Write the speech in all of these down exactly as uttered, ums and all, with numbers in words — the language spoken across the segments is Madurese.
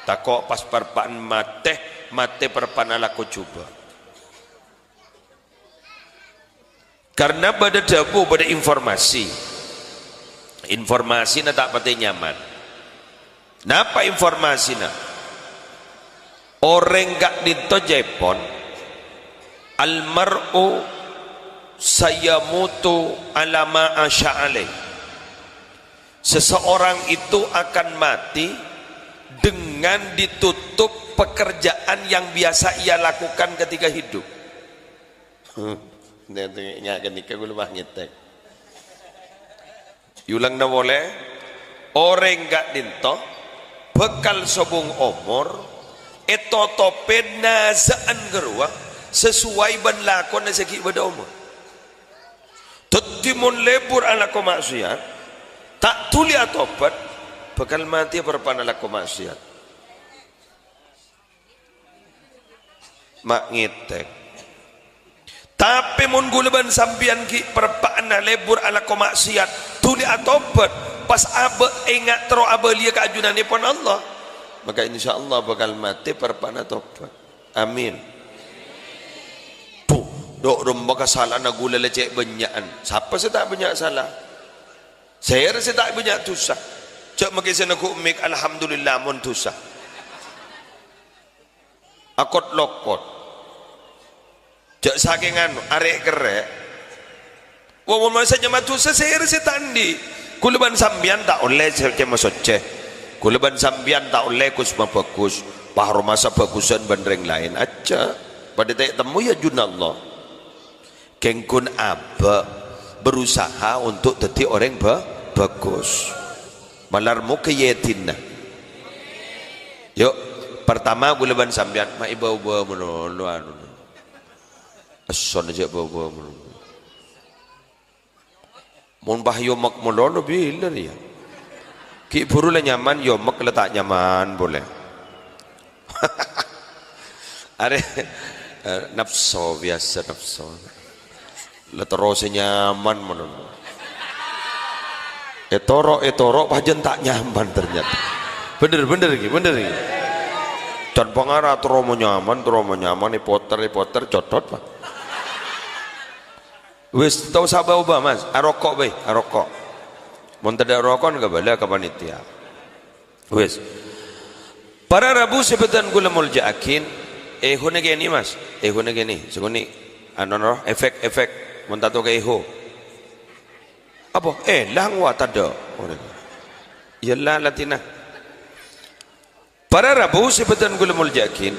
Tako' pas parappa'na matè, matè parappa'na alako jhubâ'. Karna bâdâ dhâbu, bâdâ informasi. Informasina ta' patè nyaman. Napa informasina? Orèng ka'dinto ca'èpon, "Al-mar'u sayamutu ala ma asya alaih." Seseorang itu akan mati dengan ditutup pekerjaan yang biasa ia lakukan ketika hidup. Nya-, nya-, nya-, ghânèka kaulâ pas ngètèk. Èolangana polè, orèng ka'dinto bhâkal sobung omor ètotobhi nasa'an ghâruwa sasuai bân lakona sè ghi' bâdâ omor. Dhâddhi, mon lebur alako ma'siyat, ta' dhuli atobhât, bhâkal matè parappa'na alako ma'siyat. Ma' ngètèk. Tapè mon kaulâ bân sampèyan ghi' parappa'na lebur alako ma'siyat, dhuli atobhât, pas abâ' enga' terro abâliyâ ka ajunanèpon Allah, maka insyaallah bhâkal matè parappa'na tobhât. Amin. Bhu, dhu', remma kasala'anna kaulâ la cè' bânnya'an. Sapa sè ta' bânnya' sala? Sèra sè ta' bânnya' dhusa. Jhâ' makè sè neggu' mik, alhamdulillah, mon dhusa. Akot-lokot. Jhâ' sakèng anu, arè'-kerrè'. Wah, mon masa nyama dhusa, sèra sè ta' andi'. Kaulâ bân sampèyan ta' ollè sè cè' masoccè. Kaulâ bân sampèyan ta' ollè ghus mabhâghus. Pas romasa bhâghusân bân rèng laèn. Ajjhâ'. Padâ ta' ètemmo è ajunanna Allah. Kèng ghun abâ' berusaha untuk dhâddhi orèng bhâ-, bhâghus. Malar moghâ èyèdinna. Yu', partama kaulâ bân sampèyan ma' èbâ-obâ malolo anuna. Essona jhâ' bâ-obâ malolo. Mon pas èyomek malolo bilâ rèya? Ghi' bhuru la nyaman, èyomek la ta' nyaman polè. Arè, eh, napso, biyasa napso. La terro sè nyaman malolo. Ètoro', ètoro', pas jhân ta' nyaman ternyata. Bhender, bhender ghi, bhender ghi. Can pangara terro ma' nyaman, terro ma' nyaman, èpoter, èpoter, codhot, Pak. Wis, ta' osa bâ-obâ, Mas. Aroko' bhâi, aroko'. Mon tadâ' roko', kabâlâ ka panitia. Wis. Para rabu sè bâdhân kaulâ molja'aghi, èhona kènè', Mas. Èhona kènè'. Sakonè', anu, no, efek-efek. Mon ta' tao ka èho. Apa? Eh, lang wa tadâ'. Iyâ la, latina. Para rabu sè bâdhân kaulâ molja'aghi,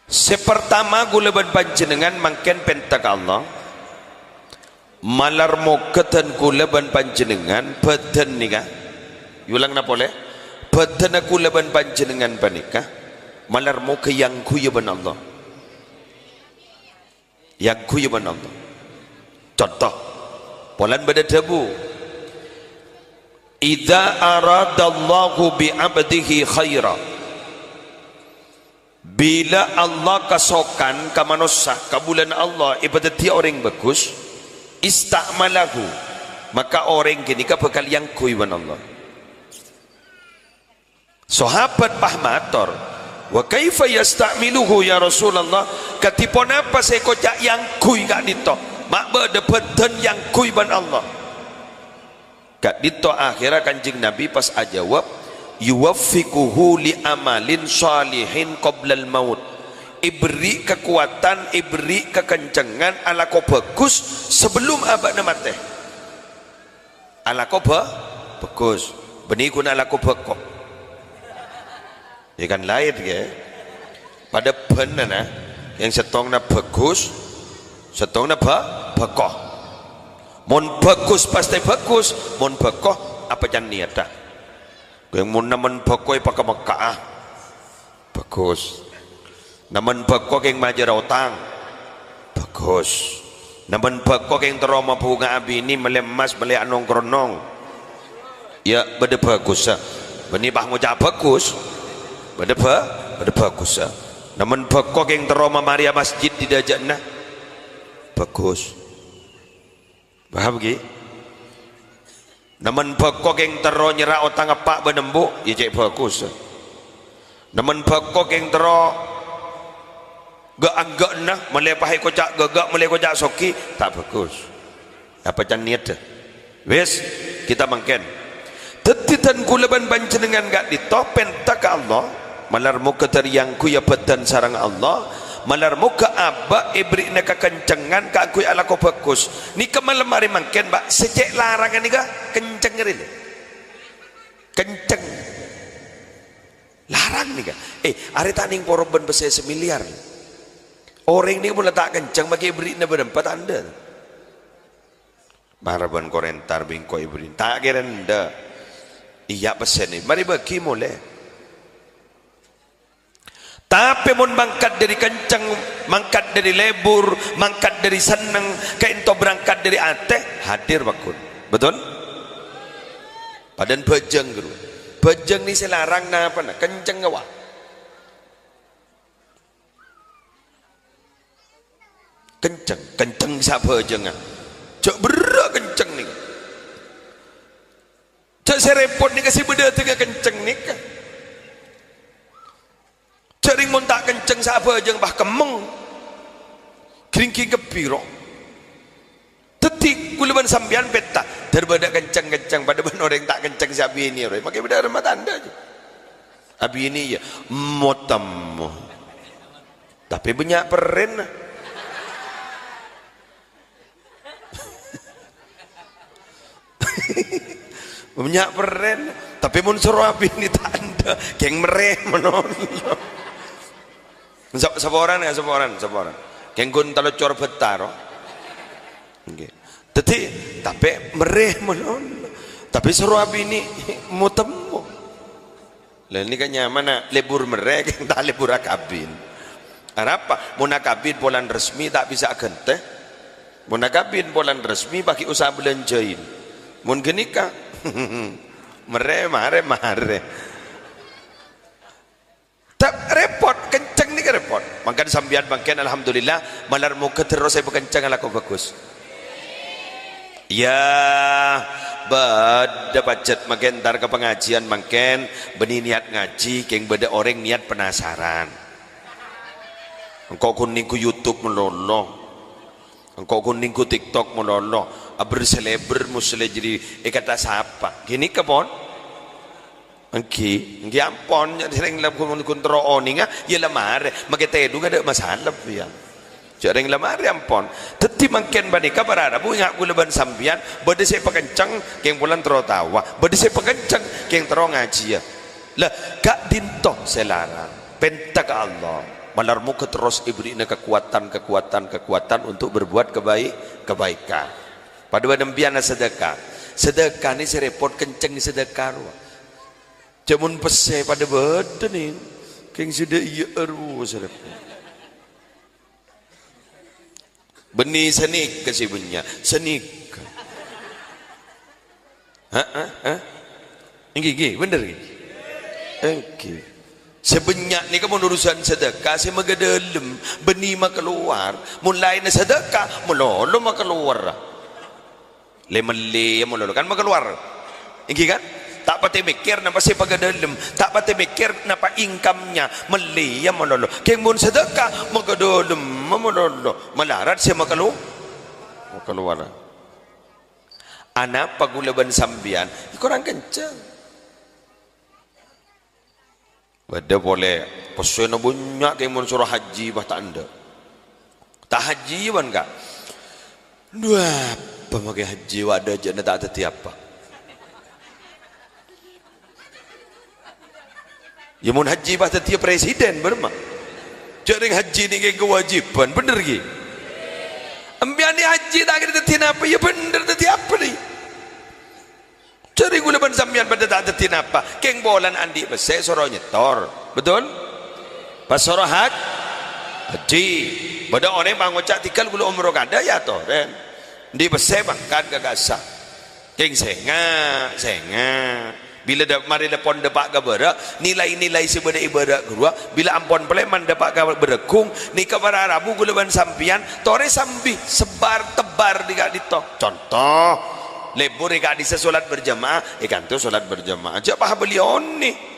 sè partama kaulâ bân panjhennengngan mangkèn pènta ka Allah, malar moghâ dhân kaulâ bân panjhennengngan bâdhân nèka, èolangana polè, bâdhânna kaulâ bân panjhennengngan panèka, malar moghâ èangghuy bân Allah. Èangghuy bân Allah. Conto, polana bâdâ dhâbu, "Idza aradallahu bi 'abdihi khaira." Bilâ Allah kasokan ka manossa, kabulâna Allah èpadhâddhiyâ orèng bhâghus, "ista'malahu," maka orèng ghânèka bhâkal èangghuy bân Allah. Sahabat pas mator, "Wa kaifa yasta'miluhu ya Rasulullah?" Kadhi ponapa sè èkoca' èangghuy ka'dinto? Ma' bâdâ bâdhân èangghuy bân Allah. Ka'dinto akhèrra Kanjeng Nabi pas ajâwâb, "Yuwaffiquhu li amalin shalihin qoblal maut." Èberri' kakowadhân, èberri' kakencengan alako bhâghus sabellunna abâ'na matè. Alako bhâ-, bhâghus. Bânnè ghun alako bhâko. Yâ kan laèn, yâ. Padâ bân, na. Yang sèttongnga bhâghus, sèttongnga bhâ-, bhâko. Mon bhâghus pastè bhâghus, mon bhâko apa can niyadhâ. Kèng mon namen bhâko èpaka-mekka'a. Bhâghus. Namen bhâko kèng majârâ otang. Bhâghus. Namen bhâko kèng terro mabhunga'a binè, mellè emmas, mellè anong-kronong. Yâ, bâdâ bhâghussa. Bânnè pas ngoca' bhâghus. Bâdâ bhâ-, bâdâ bhâghussa. Namen bhâko kèng terro mamarèya masjid è dâjâna. Bhâghus. Paham, ghi? Nemmen bhâko kèng terro nyerra otang eppa' bân embu', iyâ cè' bhâghus. Nemmen bhâko kèng terro ghâ'-angghâ'na, malè paè koca' ghâghâ', malè koca' soghi, ta' bhâghus. Apa can niyaddhâ? Wis, kita mangkèn. Dhâddhi dhân kaulâ bân panjhennengngan ka'dinto pènta ka Allah, malar moghâ dâri angghuy abâdân sareng Allah, malar moghâ abâ' èberri'na kakencengan kaangghuy alako bhâghus. Nèka malem arè mangkèn, Pak, sè cè' larangan nèka kenceng rè, lho. Kenceng. Larang nèka. Eh, arè ta' nèng poro bân pèssè samiliar. Orèng nèka mon la ta' kenceng, makè èberri'na bârâmpa ta' endâ'. Mara bân korèntar bi' engko' èberri'. Ta' kèra endâ'. Iyâ pèssèna. Marè bâgi molè. Tapè mon mangkat dâri kenceng, mangkat dâri lebur, mangkat dâri senneng, kaènto berangkat dâri atè, hadir, Pak Gun. Betul? Padâna bhâjâng, ghâru. Bhâjâng nè sè larang napana? Kenceng, wa. Kenceng, kenceng sabhâjângnga. Jhâ' berrâ' kenceng nèka. Jhâ' sè rèpot nèka sè bâdâ adhângnga kenceng nèka. Jhâ' rèng mon ta' kenceng sabhâjâng, bâh, kemmeng. Gringging kabbhi, ro. Dhâddhi, kaulâ bân sampèyan pènta, dâr bâdâ kenceng-kenceng, padâ bân orèng ta' kenceng sè abinè, ro. Makè bâdâ rumah tangga, jhâ'. Abinè, iyâ, mo-temmo. Tapè bânnya' perrènna. Bânnya' perrèn, tapè mon soro abinè ta' endâ', kèng merrè malolo. Sa-, saporana, saporana, saporana. Kèng ghun taloccor bhâta, ro. Ngghi. Dhâddhi, tapè merrè malolo. Tapè soro abinè mo-temmo. Lah, nèka nyamana lebur merrè, ta' lebur akabin. Arapa? Mon akabin polana resmi ta' bisa aghântè. Mon akabin polana resmi paghi' usaha bâlânjhâi. Mon ghânèka, merrè, marè, marè. Ta' rèpot, kenceng nèka rèpot. Mangkana sampèyan mangkèn, alhamdulillah, malar moghâ terros èpakenceng alako bhâghus. Iyâ, bâdâ pajhât mangkèn entar ka pangajiân mangkèn, bânnè niat ngajhi, kèng bâdâ orèng niat penasaran. Engko' ghun nèngghu YouTube malolo. Engko' ghun nèngghu TikTok malolo. Abher-salèbher mosla jârèya èkata sapa. Ghânèka, pon. Èngghi, èngghi ampon, sèrèng la ghun, ghun terro onènga, iyâ la marè, makè tèdhungnga dâ' masalep, iyâ. Jhâ' rèng la marè ampon. Dhâddhi mangkèn panèka para rabu, ènga' kaulâ bân sampèyan, bâdâ sè pakenceng, kèng polana terro taowa, bâdâ sè pakenceng, kèng terro ngajhiyâ. Lah, ka'dinto sè larang, pènta ka Allah, malar moghâ terros èbherri'na kakowadhân, kakowadhân, kakowadhân untuk berbuat kebaik-, kebaikan. Padâ bân sampèyan asadâka. Sadâka nè sè rèpot kenceng sadâka rowa. Jhâ' mon pèssè padâ bâdâ nè, kèng sè dâ' iyâ arowa sè rèpot. Bânnè sanèka sè bânnya', sanèka. Ha, ha, ha? Èngghi, èngghi, bhender, èngghi? Èngghi. Sè bânnya' nèka mon urusan sadâka, sè maghâdâlem, bânnè makalowar. Mon laènna sadâka, malolo makalowar. Lè-mellè, iyâ, malolo, kan makalowar. Èngghi, kan? Ta' patè mèkkèr napa sè paghâdâlem, ta' patè mèkkèr napa income-nya, mellè, iyâ, malolo. Kèng mon sadâka, maghâdâlem, malolo. Malarat sè makalo-, makalowar. Anapa kaulâ bân sampèyan? Korang kenceng. Bâdâ polè, pèssèna bânnya' kèng mon soro hajji, bâh, ta' endâ'. Ta' hajji, bân, Ka'. Dhu apa makè hajji, wa, dâjâna ta' dhâddhi apa. Iyâ, mon hajji, bâh, dhâddhiyâ presiden, bârâmma. Jhâ' rèng hajji nèka kawâjibhân, bhender, ghi? Empèyan nè hajji ta' kèra dhâddhi napa, iyâ bhender dhâddhi apa, nè? Jhâ' rèng kaulâ bân sampèyan padâ ta' dhâddhi napa. Kèng polana andi' pèssè soro nyètor. Betul? Pas soro haj-, hajji. Bâdâ orèng pangoca' tèngghâl kaulâ omor kadâ', iyâ atorè. Andi' pèssè mangkat ka kassa. Kèng sènga', sènga'. Bilâ dâ-, marè la pon dâpa' ka bârâ', nilai-nilai sè bâdâ è bârâ' ghâruwa, bilâ ampon palèman dâpa' ka bârâ' ghung, nèka para rabu kaulâ bân sampèyan, torè sambi, sebar-tebar dhi ka'dinto. Conto, Lebur è ka'dissa' salat berjamaah, è kanto salat berjamaah. Jhâ' pas bâli onè.